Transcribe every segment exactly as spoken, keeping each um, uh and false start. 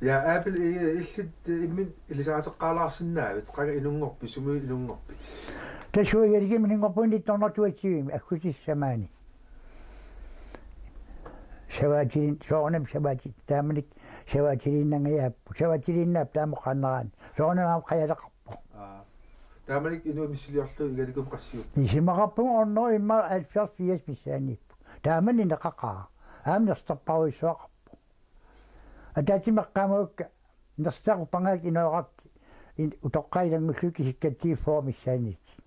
Ja, Abel, i-, illit, eh, imminut ilisariaqalaarsinnaavit, qanga inunngorpit, sumi inunngorpit? Tassa uanga Igalikumiinngorpunga nitten hundrede toogtyve-mi, aggustip sisamaani. Sapaatip-, soorunami sapaatip-, taamanikkut sapaatiliinnangajappoq, sapaatiliinnaapput taama oqaannaraanni. Soorunami aamma qajaleqarpoq. Aa. Taamanikkut inuit missiliorlugit Igalikumut qassiuppit? Isumaqarpunga hundrede immaqa halvfjerds firs missaaniippoq. Taamani neqaqaaq. Aamma nersorpassuaqarpoq. Ataatsimut eqqaamavakka nersorpassuaqarput inoorarti in-, utoqqaat ilanngullugit kisikkatsigu fyrre missaaniittut.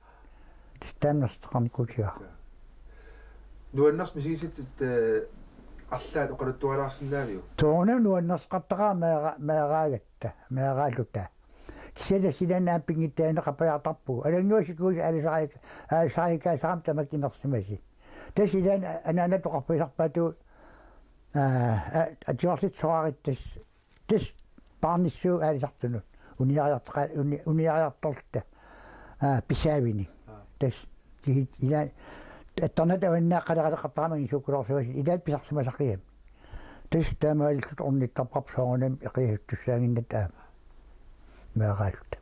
Tassa taama nersortaqarnikuutigaara. Nuannersut misigisat, eh, arlaat oqaluttualaarsinnaaviuk? Soorunami nuannersoqartaqaaq meera-, meeraagatta, meeraalluta. Kisianni tassa ilaanni aamma pinngitsaalimmik qapajaartarpugut. Alannguasikuus aalisariik-, aalisarikaasarami tamakku inersimasut. Tassa ilaanni anaanat oqarfigisarpaatigut, aa, a-, atuarlutik sorarit tassa, tassa paarnissuup aalisartunut. Uniariartaqa-, uni-, uniariartorluta, aa, pisaavinik. Aa. Tassa kihit ila attarnata avannaaqaleqalertarami sukkulaarsuasi ilaat pisarsimasaqigami. Tassa taamaalilluta ornittarparput soorunami eqiasuttussaannginnatta aamma. Meeraalluta.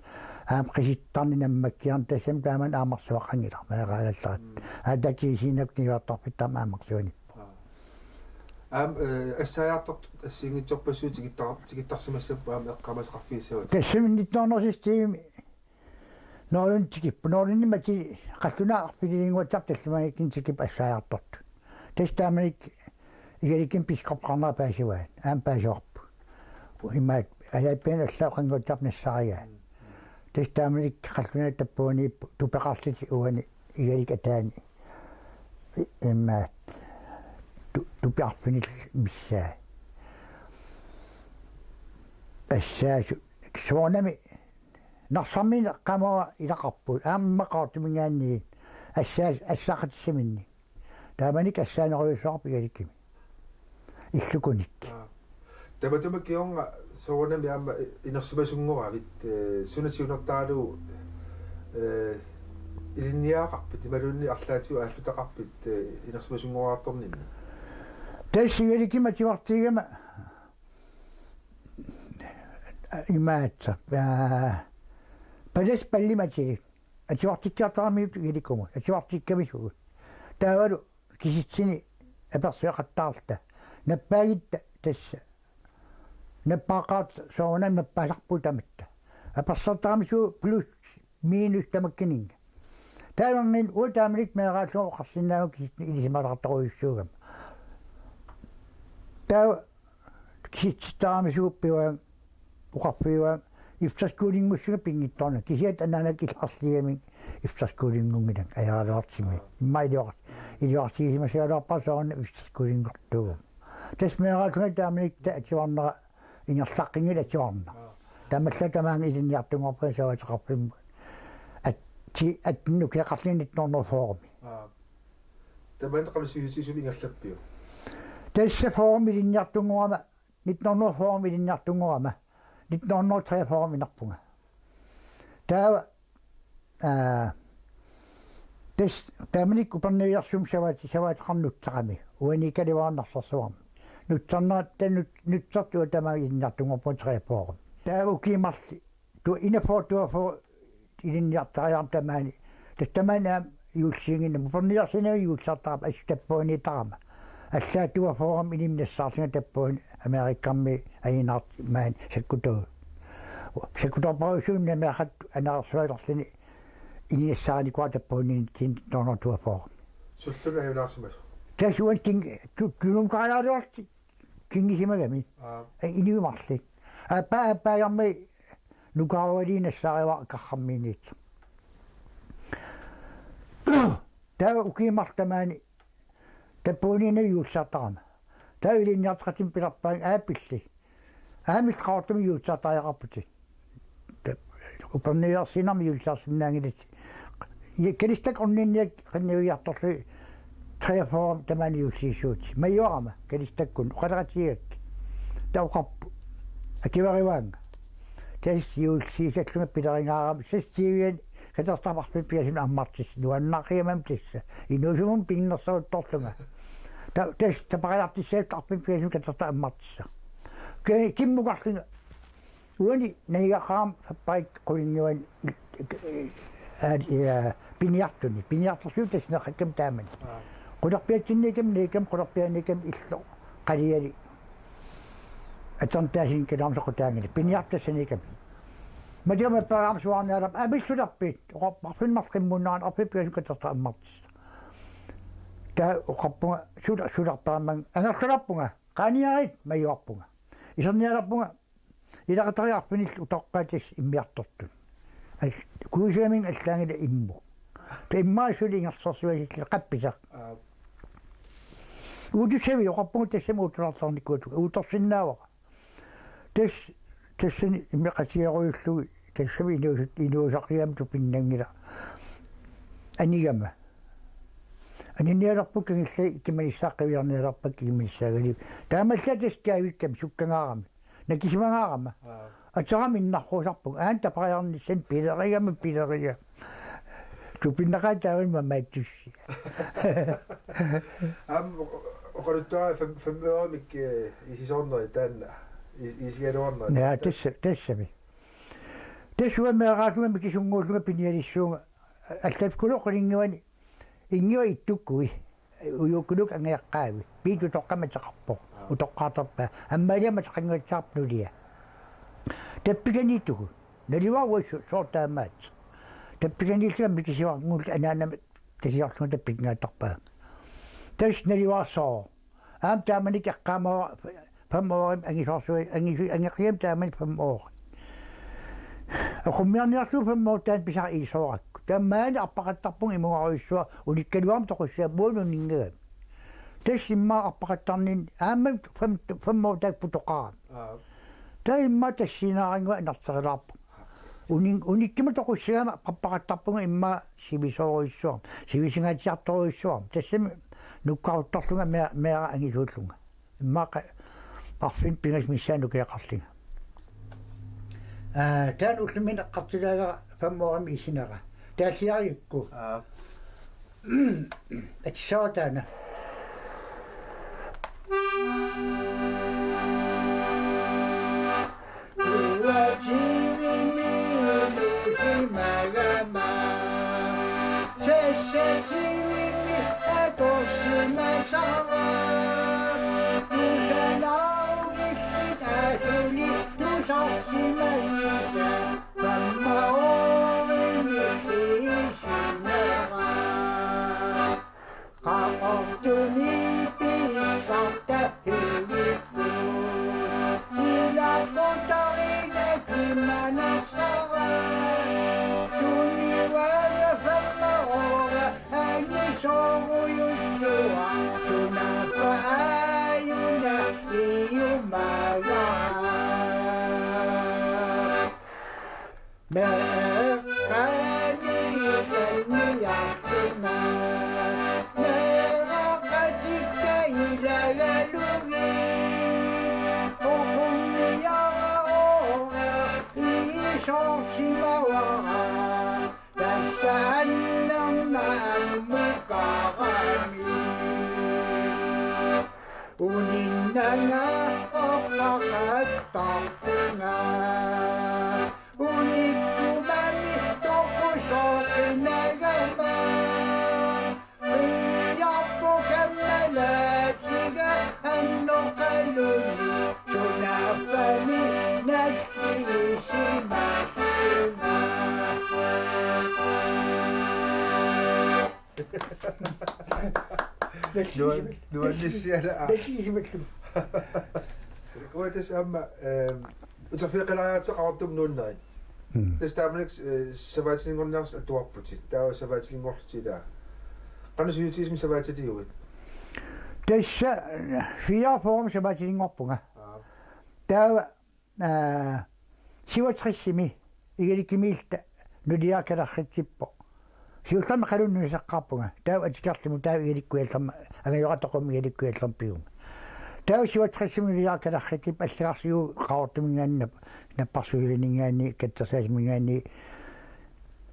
Aamma qisittarneq nammakkiarneq tassami taamani aamma arsuaqqanngilaq meeraagallarat. Mm. Aatakiisiinnak niuertarfittaam aamma arsuani. Aa. Aamma, eh, assaajartortut assigiinngitsorpassuit tikittar-, tikittarsimassapput aamma eqqaamasaqarfigissavatit. Tassami nitten hundrede seks-mi Norlund tikippoq. Norlundimik ati qallunaat arfinilinguatsiartut tallimagikkuni tikippoq assaajartortut. Tassa taamanikkut Igalikumi biskoppeqarnera paasivaat. Aamma paasivarput. Imaattoq ajaappiani allaat qannguttarp nassarigaat. Tassa taamanikkut qallunaat tappuaniippoq tupeqarlutik uani Igaliku ataani. I-, imaattoq tu-, tupeqarfinillu missaat. Assaasut soorunami Narsarmiineq qamavara ilaqarput, aamma Qaqortuminngaanniit assaas-, assaaqatissaminnik. Taamanikkut assaanerujussuarput Igalikumi. Illukunik. Aa. Tamatuma kingorna soorunami aamma i-, inersimasunngooravit, eh, suna siunertaralugu, eh, ilinniagaqarpit, imaluunniit arlaatigut aallutaqarpit, eh, inersimasunngoorartorninni? Tassa Igalikumi atuartiigama imaattoq, aa, palasip pallimik atilik. Atuartikkiartaramigit Igalikumut, atuartikkamisugut. Taavalu kisitsineq apersueqattaarluta. Nappaagitta tassa. Nappaaqqaartoq soorunami nappaasarpugut tamatta. Apersortaramisugut plus minus tamakkuninnga. Taavami uanga taamanikkut meeraallunga oqarsinnaavunga kisitsineq ilisimasaqartorujussuugami. Taava kisitsittaramisugut pivaat oqarfigaat efterskolinngussaanga pinngitsoornani. Kisianni anaanaga illit arlaannik efterskolinngornginnanga ajoraluartumik. Immaqa iluar-, iluarsigisimasigaluarpara soorunami efterskolinngortuugama. Tassa meeraallunga taamanikkut atuarnera ingerlaqqinngilara atuarnera. Aa. Taamaallaat tamaanga ilinniartunngorpunga savaateqarfimmut. Atti-, attenit ukioqarlunga nitten hundrede fyrre-mi. Aa. Tamanna qanoq sivisutigisumik ingerlappiuk? Tassa fyrre-mi ilinniartunngorama, nitten hundrede fyrre-mi ilinniartunngorama, nitten hundrede treogfyrre-mi inerpunga. Taava, aa, tassa taamanikkut Upernaviup savaat-, savaateqarneq nutsaqami. Uani Kalivarani Narsarsuarmi. Nutsarnera, taava nut-, nutsertut tamaanga ilinniartunngorpunga treogfyrre. Taava ukiut marluk tu-, enogfyrre toogfyrre ilinniartariaqarama tamaani. Tassa tamaani aamma juullisiinnginnama. Upernaviup juullisartarama assut tappuaniittarama. Allaat toogfyrre-mi inimi nassaarlunga tappuani Amerikkarmiut ajunaartut maani sakkutoorput. Sakkutoorpassuit nammineerlutik anaarsualerluni ini nassaarinikuuara tappuaniittarami nitten hundrede toogfyrre. Sulluna ajunaarsimasoq? Tassa uani king-, tu-, tunumkaraluarti. Kingussimagami. Aa. Ai, inuit marluk. Aappaa, aappaagarmi nukaarualiinnassaarivara Karrammiiniittoq. Taava ukiut marluk tamaani tappuaniinnagu juullisartarama. Taava ilinniartitaqartumik pilerpaannga aap illit. Aamma illit Qaqortumi juullisartariaqarputit. Ta-, Upernaviup sinnarmi juullisarsinnaanngilatit. Ja, Kalistak orninniak qinnivigiartorlugit treogfyrre tamaani juullisiissuutit. Majuarama Kalistakkut oqaloqatigigakkit. Taava oqarpoq. Akuerivaannga. Tassa juullisiisallunga pileringaarama seksogtyve-ani katersortap arfineq-pingasunut ammartissaq. Nuannaaqigami tassa. Inuusumut pinnersaaruttorlunga. Ta-, tassa tapariartussaavugut arfineq-pingasunut katersortap ammartissaq. Ki-, kimmukarlunga Uani nagigaqarama sapparik qulingiuani il-, eh, aali, eh, piniartuni. Piniartorsuit tassa neqqakkami taamani. Aa. Qulerpiatsinniikami nagigami qulerpianiikami illoq qaliali. Atornitaasinnik kalaarmata qutaanngilaq. Piniartut tassaniikami. Matigami apperaarama suaarnialerput. Apissulerpit. Oqarpoq arfineq-marluk qimmunneranik arfineq-pingasut katersortaq ammartissaq. Taava oqarpunga sula-, sularpaamang angerlalerpunga. Qaaniarit majuarpunga. Isernialerpunga. Ilaqutariit arfinillit utoqqaat tassa immiartortut. Al-, kuisigamik allaanngilaq immuk. Taava immaqa suli ingerlasorsuasilluni qappisoq. Aa. Uuttussavit oqarpunga tassami uuttulartarnikuusugut. Uuttorsinnaavara. Tassa, tassani immeqatigerujullugit tassami inuusut-, inuusaqigamik tupinnanngilaq. Anigama. Aninialerput kangillai ikimanissaq qiviarnialerpakka ikimanissaagalugit. Taamaallaat tassa kaavikkami sukkangaarami. Nakisimagaarama. Aa. Aterama innarruusarpunga. Aana tapariarnissani pilerigama pileriga. Tupinnaqaaq taavani mamaattussi. Aamma o-, o-, oqaluttuara fem-, fem euremik, eh, isisoornerit taanna. I-, isigaluarnerit. Ja, tassa, tassami. Tassa uanga meeraasunga mikisunnguullunga pinialissuunga. Allaffikulooq qulingiuani. Inngiva ittukkui. Ujukkuluukkut angajoqqaavi. Piit utoqqaat mateqarpoq. Aa. Utoqqaartarpaa. Ammaaliama mateqannguatsiarpoq nulia. Tappikaniittugut. Naluara uagut soorlu taamaattut. Tappikaniillunga mikisunnguullunga anaanama tasiorlunga tappikannguatsiarpaa. Tassa naluara soorlu. Aamma taamanikkut eqqaamavara fem euremik angisoorsuit, angisu-, angeqigami taamani fem euro. Aqummiarniarlugu fem euro taanna pisara iisoorakku. Taava maani arpaqattarpunga imugarujussuaq unikkaluarmat toqussigaanni uani uninngagami. Tassa immaqa arpaqattarninni aamma fem, fem euro taakku putoqarami. Aa. Taava immaqa tassiinnarannguaq anarterilaarpunga. Unin-, unikkama toqussigaanni arpaqattarpunga immaqa sivisoorujussuarmik. Sivisingaatsiartorujussuarmik. Tassami nukkaruttorlunga mea-, meeraq angisuullunga. Immaqa arfineq-pingasut missaanni ukioqarlunga. Aa, taanna ullumimut eqqartulaagara fem euremik isinera. Taalliarigukku. Aa. Atissavat taanna. Uatsivimmi unusimagama. Sassativimmi atorsimasara. Tusanaugillit asuli tusarsimagisa. Fem euremik isinera. Qaqortumi pissartaq hilikku. Ilaqutariit akimanissara. Tuniuaga fem euro angisoorujussuaq. Sunaaffa aajuna iumagara. Meeqqani ikanniarlunga. Meeraqatikka ilagalugit. Oqunniaraara iisoorsimavara. Tassa annerma ammukarami. Uninnanga oqaqattarpunga. Unikkumani toqusooqinagama. Qiiarput kammalaatiga annoqaluni. Sunaaffami nalligisimallunga. Nuan-, nuannissiala. Nalligisimallunga. Uanga tassa aamma, ehm, uterfigeqqilaariartigu Qaqortumi nuunnerit. Mm. Tassa taamanikkut, eh, sapaatip-akunnguarniarneq atuarputit. Taava sapaatip-akunnguarlutit ilaa. Qanoq siunnersuutit sapaatip-akunnguarit? Tassa, eh, fireogfyrremi sapaatip-akunnguarpunga. Aa. Taava Aa, syvogtresimi Igalikkimiilluta nuliara kalerritsippoq. Siullermik Qalunut nuiseqqaarpunga. Taava atikerlimmik taava Igalikkut Kujallermik, angajoqattaq qummut Igalikkut Kujallermik pigunga. Taava syvogtresimi nuliara kalerritsippoq allagarsigu Qaqortuminngaanniit nap-, napparsuiningaanniit kattersaasiminngaanniit.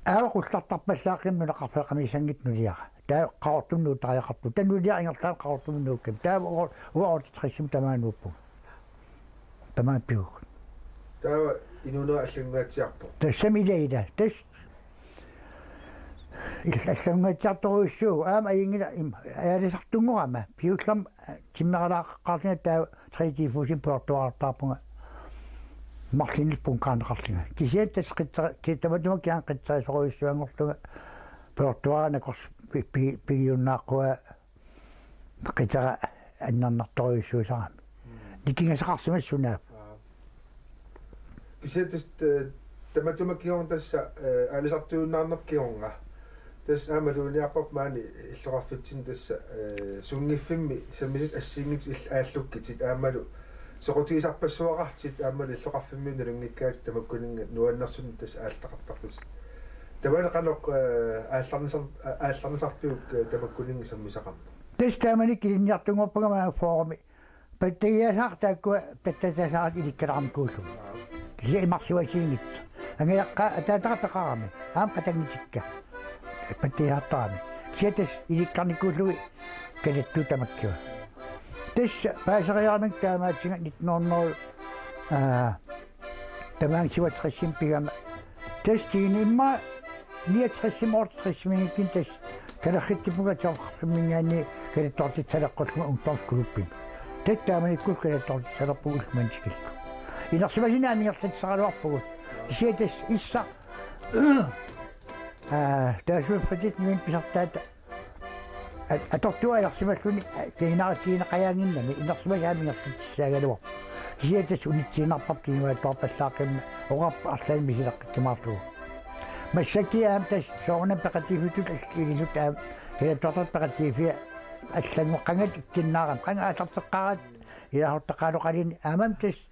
Aava qullartarpallaaqqimmat nunaqarfeeqqamiissanngitsoq nuliara. Taava Qaqortumut nuuttariaqarpugut. Taava nuliara ingerlaannaq Qaqortumut nuukkami. Taava uanga, uanga otteogtresimi tamaanga nuuppunga. Tamaanga pigukku. Taava Inuunera allanngaatsiarpoq. Tassami ila ila. Tassa il-, allanngaatsiartorujussuuvoq. Aamma ajunngilaq im-, aalisartunngorama. Siullermik timmeqalaaqaqqaarlunga taava tre D-fuusimik pujortuarartaarpunga. Marlunnik punkaarneqarlunga. Kisianni tassa qitsa-, ki-, tamatuma kisianni qitserisorujussuanngorlunga pujortuaraq nakors pi-, pi-, pigiunnaaqquaa qitera annernartorujussuusarami. Mm. Nikingasaqarsimassaaq. Aa. Kisianni tassa, eh, tamatuma kingorna tassa, eh, aalisartuinnarnerput kingorna. Tassa aamma iluaniarparput maani illoqarfitsinni tassa, eh, sunngiffimmi sammisat assigiinngitsut il-, aallukkitit aammalu soqutigisarpassuaqartut aammalu illoqarfimmi nalunngikkaangatta tamakkuninnga nuannersunik tassa aallartittarlutit. Tamanna qanoq, eh, aallarnisar-, aallarnisarpiuk, eh, tamakkuninnga sammisaqarneq? Tassa taamani ilinniartunngorpunga maanga forumi. Pattagiasaat taakkua pattatasaat ilikkalaarnikuullugit. Kisianni imarsuassiinngitsut. Angajoqqaat ataataga peqarami. Aamma qatanngutikka. Pattagiasaartarami. Kisianni tassa ilikkarnikuullugit kalattuut tamakkua. Tassa paaseriarmat taamaatsinga nitten hundrede, aa, tamaanga syvogtresimi pigama. Tassa tiini immaqa niogtresimi otteogtresimiinngikkunik tassa kalerrittippunga atuarfimminngaanniit kalattortissaleqqullunga ungdomsklubbimi. Tassa taamanikkut kalattortissalerpunga ullumimut tikillugu. Inersimasuni aamma ingerlatissaraluarpugut. Kisianni tassa issaq, aa, taassuma fritidsimik pisartaata at-, atortualersimalluni, aa, piginarutigineqajaannginnami inersimasut aamma ingerlatissaagaluarput. Kisianni tassa unitsiinnarparput kinguaattoorpallaaqqimmat oqarpoq arlaannik misileqqikkumaarlugu. Massakkut aamma tassa soorunami peqatigiiffitut allilisut aamma kalattortartut peqatigiiffia allanngoqqangat ikkunnaarami. Qanga aallarteqqaaratta ilaasortaqaaloqaluni aamma tassa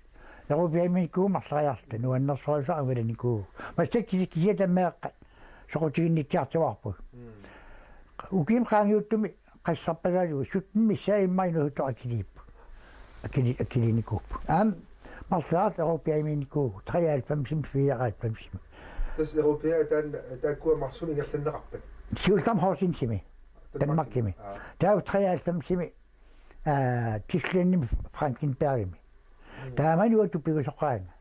Europamiinnikuuvugut marloriarluta nuannersorujussuaq angulanikuuvugut. Massakkut kisi-, kisianni taamaaqqat soqutiginnitsiartuaarput. Mm. Ukiumi qaangiuttumi qassarpalaarlugu sytten missaa immaqa inuusuttut akiliipput. Akili-, akilinikuupput. Aamma marloriarluta Europamiinnikuuvugut, treoghalvfemsimi, fireoghalvfemsimi. Tassa Europia taanna, taakkua marsumi ingerlanneqarpat? Siullermik Horsensimi, Danmarkimi. Aa. Taava treoghalvfemsimi, aa, Tysklandimi Frankenbergimi. Mm. Taamani uanga tupigusoqaanga.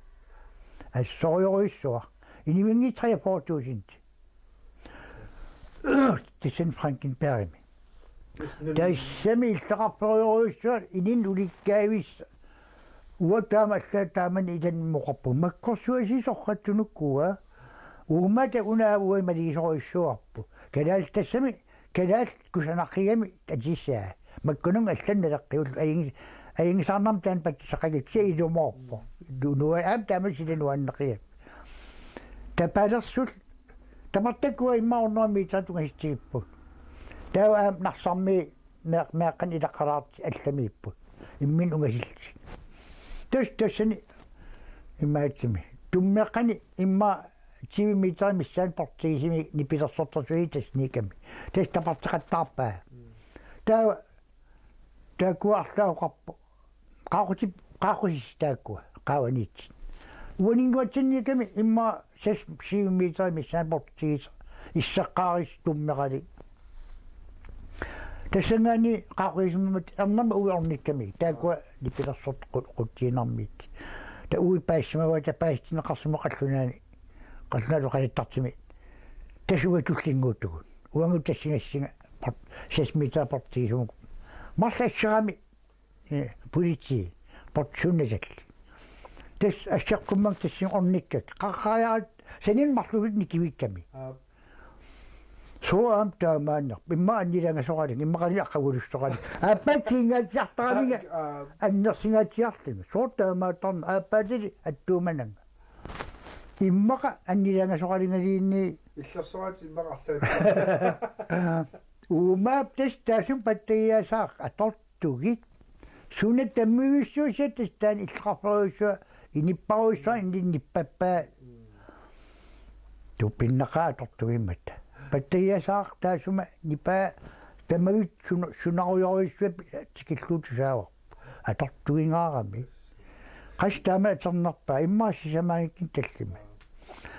Assorujussuaq. Iniminngit treogfyrre tusind. Tassani Frankenbergimi. Yes, nu- Tassami illoqarferujussuaq inunnut ulikkaavissaq. Uanga taama allaat taamani ilannimoqarpunga. Makkorsuasii sorrattunukkua. Uummata una uanga maligisorujussuuarput. Kalaallit tassami Kalaallit kusanaqigami atissaa. Makkununnga allanut naleqqiullugu ajungi-, ajunngisaarnarmik taanna patsisaqanngilaq kisianni ilumoorpoq. Nu-, nua-, aamma taama sila nuanneqigami. Tapalersullu. Tamartakkua immaqa hundrede meterit ungasitsigipput. Taava aamma Narsarmi mee-, meeqqanik ilaqqalaartut allamiipput. Imminnut ungasillutik. Tassa tassani imaatsimi. Tummeqqani immaqa tyve meter missaani portigisumik nipilersortarsuit tassa niukami. Tassa taparteqattaarpaa. Taava taakkua arlaat oqarput. Qaaqqusi-, qaaqqusi taakkua, qaavaniit. Uaninnguatsinni niukami immaqa seks syv meter missaani portigisaq isseqqaaris tummeqali. Tassanngaanniit qaaqqusisimammat ernermut uiornikkami. Taakkua nipilersortut qu-, qutsiinnarmiit. Taava uipaassimavaat taava paasitinneqarsimavoq qallunaani. Qallunaatut qalattartumik. Tassa uanga tullinnguuttugut. Uangut tassunga assinga port-, seks meter portigisumut. Marluk asserami, eh, politi, portiunnasal. Tassa asseqqummanga tassunga ornikkakka. Qaqqariaat saniatigut marluulluta nikivikkami. Aap. Sooq aamma taamaannerpoq. Immaqa annilaangasoralinga, immaqalu aqqagulussoralinga. Aappaa tiingaatsiartaramiga. Aap. Annersinngatsiarlunga. Sooq taamaattarneq. Aappaatali attuumananga. Immaqa annilaangasoralingaluunniit. Illersoraat immaqa arlaat. Uumaap tassa taassuma pattagiasaaq atortugit. Suna tammivissuusiat tassa taanna illoqarferujussuaq inupparujussuaq inunnik nippappaa. Tupinnaqaaq atortugimmata. Pattagiasaaq taassuma nipaa tamavit suna-, sunarujorujussuaq tikillugu tusaavarput. Atortugingaarami. Qassit taama atornerpaat immaqa sisamaanngikkunik tallimat.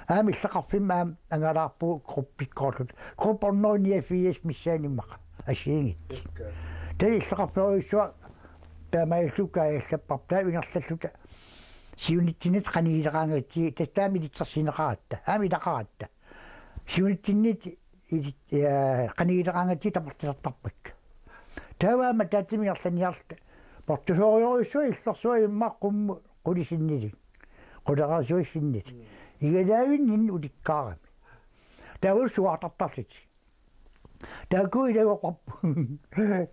Aamma illoqarfimmi aamma angalaarpugut gruppikkoorluta. Gruppe hundrede niogfirs missaani immaqa assigiinngitsut. Taava illoqarferujussuaq taamaalilluni kaajallapparput taava ingerlalluta. siunitsinniit qanigileqaangatsigit, tassa taama ilitsersuineqaratta, aamma ilaqaratta. Siunitsinniit ilit-, ja, qanigileqaangatsigit tapartilertarpakka. Taava aamma ataatsimik ingerlaniarluta portusoorujussuaq illorsuaq immaqa qummut qulit sinnilik. Quleqarsuit sinnilik. Mm. Igalaavinninni ulikkaarami. Taava suaartartarlutik. Taakku ilaqarput.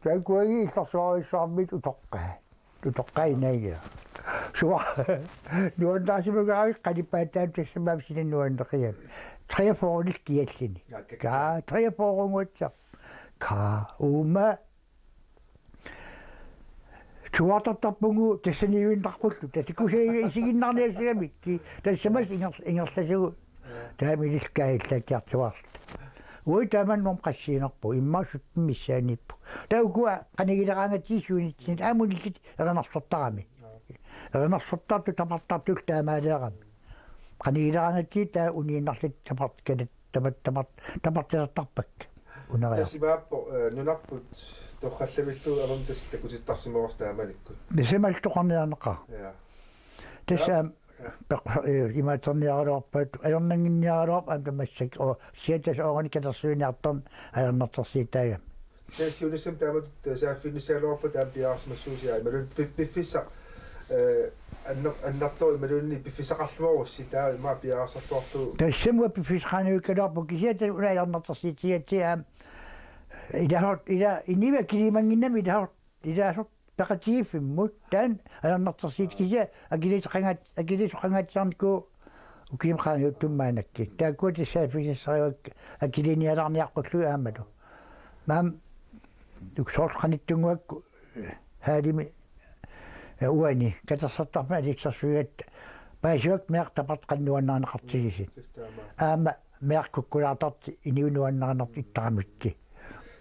Taakkuakkut illorsuarujussuarmik utoqqaat. Utoqqaat inagiga. Suaar. Nuannaarsimagaangakkit qalipaataat tassami aamma sila nuanneqigami. Treogfyrrenillu kiallini. Ja, ka-, ka-, treogfyrrenguatsiaq. Ka-, uuma. Suaartartarpugut tassaniuinnarpullu. Tassa kusagiga isiginnaarniassagamikkit. Tassa massakkut inger-, ingerlasugut. Taama ililluta illakkiartuaarluta. Uagut taamaammat qassiinerput, immaqa sytten missaaniippugut. Taava ukua qanigileqaangatsigit siunitsinniit aamma unillutik erinarsortarami. Erinarsortartut tapartartullu taamaaliorami. Qanigileqaangatsigit taava uniinnarlutik tapart-, katat-, tapart-, tapart-, tapartilertarpakka. Uneriarlutik. Tassa imaappoq, eh, nunarput torrallavillugu aamma tassa takutittarsimavoq taamanikkut. Tassami toqqarniarneqaaq. Ja. Tassa, ja, aamma peq-, eh, imaattorniaraluarpaat, ajornannginniaraluarpat aamma massakkut, oo, siatas oorani katersuiniartarneq ajornartorsiutaagami. Tassa siunissami taamatut, eh, saaffiginnissagaluarpat taama piareersimassuusiai. Imaluunniit pi-, piffissaq, eh, anner-, annertooq imaluunniit piffissaqarluarussi taava immaqa piareersarluarlugu. Tassami uanga piffissaqarniaraluarpunga kisianni una ajornartorsiutigatsigu aamma. Ilahort, ila, inuit akiliimannginnami ilahort, ilahort peqatigiiffimmut, taanna ajornartorsiut kisianni akiliisoqangaat-, akiliisoqangaatsiarnikuuvoq ukiumut qaangiuttumut maannakkut. Taakkua tassa saaffigissassarivakka akiliinialaarniaqqullugit aammalu. Maani uksoorlu qanittunnguakku, eh, hallimi, eh, uani katersortarput aliksersuigatta paasivakka meeqqat tapartut qanoq nuannarineqartigisut. Aamma meeqqat kukkulaartartut inuit nuannarinertut ittaramikkit.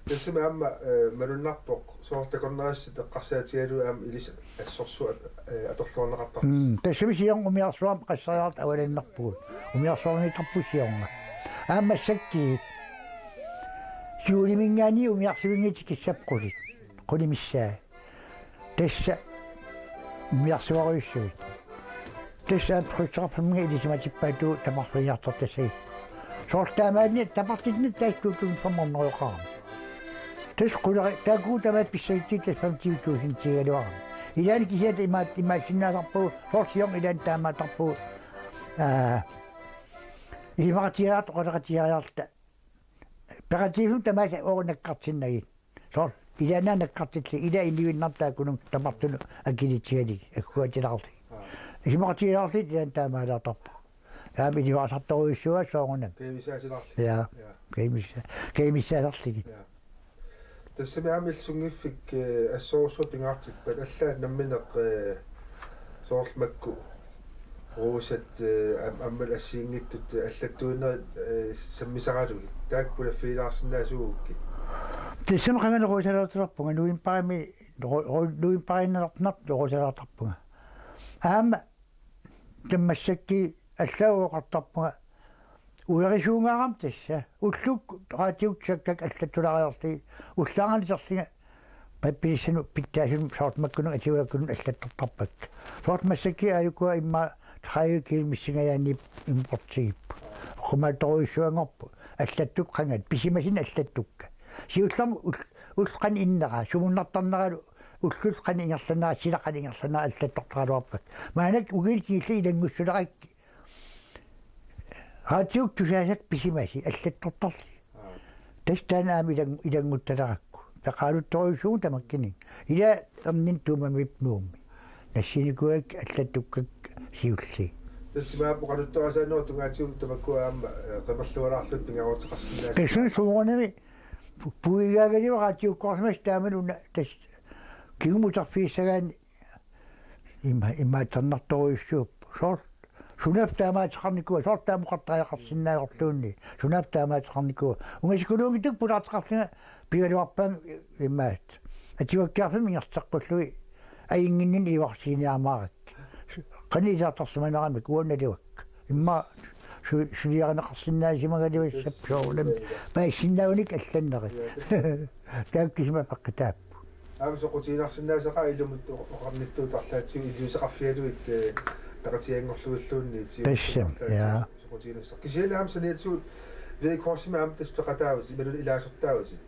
Tassami aamma, eh, malunnarpoq soorlu takornariassat eqqarsaatigalugit aamma ilissi assorsuaq, eh, atorluarneqartarpoq. Mm, tassami siorna umiarsuarmi qasseriarluta avalannerpugut. Umiarsuarmiittarpugut siorna. Aamma massakkut juulimiingaanniit umiarsuinngitsut kissap qulit. Qulit missaat. Tassa umiarsuarujussuit. Tassa aamma trykkeqarfimminnga ilisimatippaat tamarluinnartortassagit. Soorlu taamaanni tapartinni tassa to tusind fem hundrede euro. Tassa qulari taakku tamaasa pissagutsigit tassa femogtyve tusindiugaluarami. Ilaanni kisianni imaat-, imaassinnaasarpugut, soorlu siorna ilaanni taamaattarpugut. Aa, isumaqatigiilaarluta oqaloqatigiilaarluta. Peqatigiiffimmi tamaasa oorunakkartinnagit. Soorlu, ilaannaat nakkartillugit, ila inuinnarmik taakkununnga tapartunut akiliitigalugit, agguatilaarlugit. Aa. Isumaqatigiilaarlugit ilaanni taamaalaartarpugut. Taama iliuusartorujussuuaat soorunami. Kajumissaatilaarlugit. Ja. Ja. Kajumissa-, kajumissaasarlugit. Ja. Tassami aamma illit sunngiffik, eh, assorujussuaq pingaartippat allaat nammineq, eh, soorlu makku Roosat, eh, am-, aammalu assigiinngitsut, eh, allattuinerit, eh, sammisaralugit. Taakku pulaffigilaarsinnaasuugukkit. Tassami qangali Roosalaartarpunga, novembarimi, ro-, ro-, novembariinnartarpunga Roosalaartarpunga. Aamma taamaallaat allaat oqartarpunga uerisuungaarama tassa. Ullukkut raatiukkut taakku allattulaariarlugit. Ullaarnani terlunga pappialassanut pitsaasunut soorlu makkunani atuakkunani allattortarpakka. Soorlu massakkut aajukua immaqa tredive kilo missingajaanniit importigipput. Oqqumaattorujussuanngorput. Allattukkut qangali. Pisimasunut allattukka. Siullermik ul-, ullut qanoq innera, sumunnartarneralu ullut qanoq ingerlanera, sila qanoq ingerlanera allattortaraluarpakka. Maannakkut ukiuni kingullerni ilanngussulerakkit. Raatiukkut tusaasakka pisimasut allattortarlugit. Aa. Tassa taanna aamma ilang-, ilannguttalerakku. Peqaaluttorujussuuvugut tamakkuninnga. Ila erniinnaq tuumamiippoq Nuummi. Nassinikuuakka allattukkakka siulliit. Tassa imaappoq oqaluttuarisaanerup tungaatigut tamakku aamma, eh, qimerlualaarlugit pingaaruteqarsinnaasut. Tassani soorunami pu-, puigaagaluaq raatiukkoorsimasut taamani una tassa kingumut uterfigissagaanni ima-, imaattornartorujussuupput. Soorlu sunaaffa taamaateqarnikuua, soorlu taama oqartariaqarsinnaagorluunniit. Sunaaffa taamaateqarnikuua. Ungasikuluunngitsukkut pulaarteqarlunga pigaluarpaannga imaattoq. Atuakkiarfimmi ingerlateqqullugit ajunnginninni iluarsiiniarumaarakkit. Qanoq ilaartarsimaneramik uanga naluakka. Immaqa su-, suliarineqarsinnaasimagalugit soorunami. Paasisinnaavunga allannerit. Taakku kisima peqqutaapput. Aamma soqutiginarsinnaasaqaaq ilumut oqarnittut arlaatigut iliuuseqarfigalugit, eh, Peqatigiinngorlugilluunniit. Tassami, ja. Soqutiginassaaq. Kisianni aamma saniatigut Hvide Korsimi aamma tassa peqataavutit, imaluunniit ilaasortaavutit.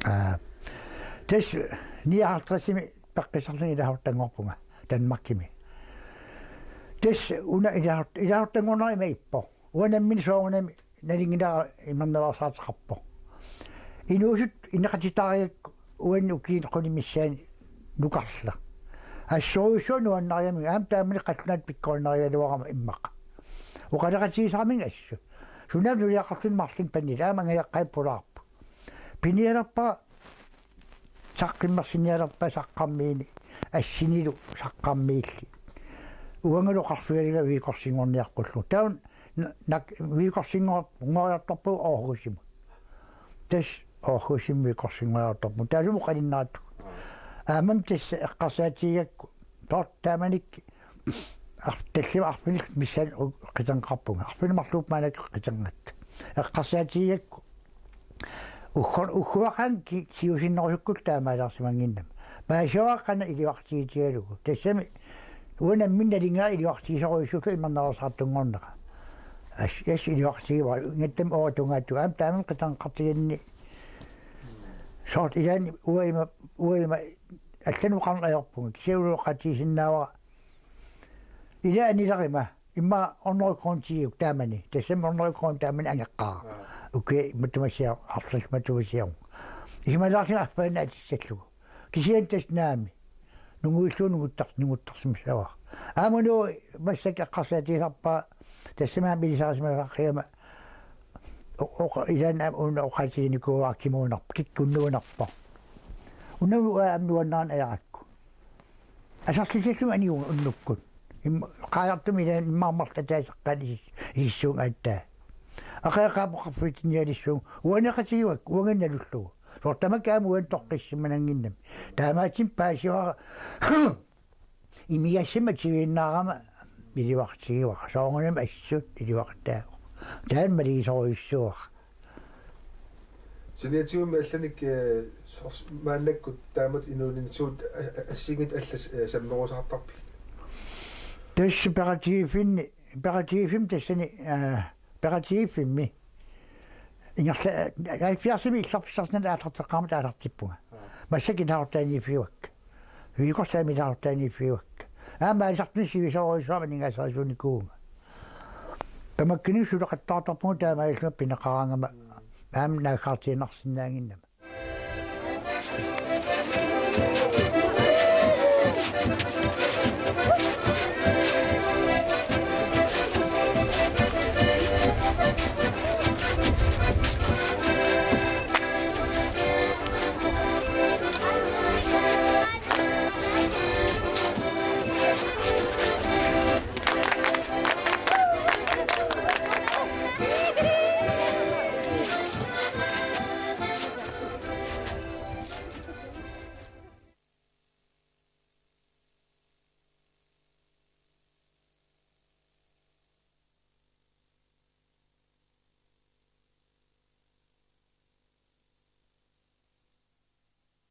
Aa. Tassa nioghalvtredsimi peqqissarlunga ilaasortanngorpunga Danmarkimi. Tassa una ilaasort-, ilaasortanngornera ima ippoq. Uanga nammineq soorunami nalinginnaasumik imernaveersaartoqarpoq. Inuusuttut ineqatitaarigakku uani ukiuni qulini missaani nukarleq. Assorujussuaq nuannarigamik aamma taamani qallunaatut pikkorinnaarigaluarama immaqa. Oqaloqatigisarami assut. Sunaaffa nuliaqarluni marlunnik pannili aamma angajoqqaat pulaarput. Pinialerpara saqqummersinialerpara saqqarmiini assinilu saqqarmiilli. Uangalu oqarfigalugu Hvide Korsinngorniaqqullugu. Taava na-, nak-, Hvide Korsinngorniartorpugut Aarhusimut. Tassa Aarhusimi Hvide Korsinngorniartorpugut. Taassumoorluunniit qaninnaatut. Aammami tassa eqqarsaatigigakku. Taava taamanikkut ar-, tallimat arfineq missaani u-, qiteqqaarpunga. Arfineq-marluk maannakkut qiteqqaarpunga. Eqqarsaatigigakku. Uggu-, ugguaqaanga ki-, kingusinnerusukkullu taamaaliorsimannginnama. Paasivarput qanoq iliuuseqatigiitigalugu. Tassami uanga nammineq nalinga iliuuseqatigisorujussuullunga imernaveersaartunngornera. As-, as iliuuseqatigivarput. Ingammik oora tungaatigut. Aamma taamani qiteqqaartiginninni. Soorlu ilaanni uanga ima, uanga ima allanut oqarneq ajorpunga. Kisianni oqaatigisinnaavara. Ila anileruma. Immaqa hundrede kroner tigiuk taamani. Tassami hundrede kroner taamani angeqqaara. Aa. Ukiut matuma siorna, halvtreds matuma siorna. Isumalaarlunga affaannaq atissallugu. Kisianni tassa naamik. Nunguillugu nunguttar-, nunguttarsimasuuara. Aamma una massakkut eqqarsaatigisarpara tassami aamma ilisarisimasaqarama o-, oqa-, ilaanni aamma una oqaatiginikuuara kimuunarp-, kikkunnuunarpoq. Una uanga aamma nuannaarneq ajorakku. Asarlissallunga anigu unnukkut. Im-, qaajartumi ilaanni immaqa marluk ataaseq qanoq isis-, isissuunga aatsaat. Aqagu eqqaapoq oqarfigitinnialissuunga. Uaniiqatigivakka, uangaana nalullugu. Soorlu tamakku aamma uani toqqissimananngimmat. Taamaattumik paasivara imigassamik atuiinnarama iliuuseqatigivara. Soorunami assut iliuuseqatigivara. Taanna maligisorujussuuara. Saniatigummi allanik, eh, sors-, maannakkut taamatut inuuninni suut a-, a-, assigiinngitsut allat, eh, sammerusaartarpigit? Tassa peqatigiiffinni, peqatigiiffimmi tassani, eh, peqatigiiffimmi. Ingerla-, eh, halvfjerdsimi illerfissarsiornermut aallarteqqaarama aallartippunga. Aa. Massakkut ilaasortaaniiffigivakka. Hvide Korsimi ilaasortaaniiffigivakka. Aamma aalisartunut sivisoorujussuarmik aningaasarisuunikuuvunga. Tamakkuninnga suleqattaartarpunga taamaalillunga pineqaraangama aamma naaggaartiinnarsinnaannginnama.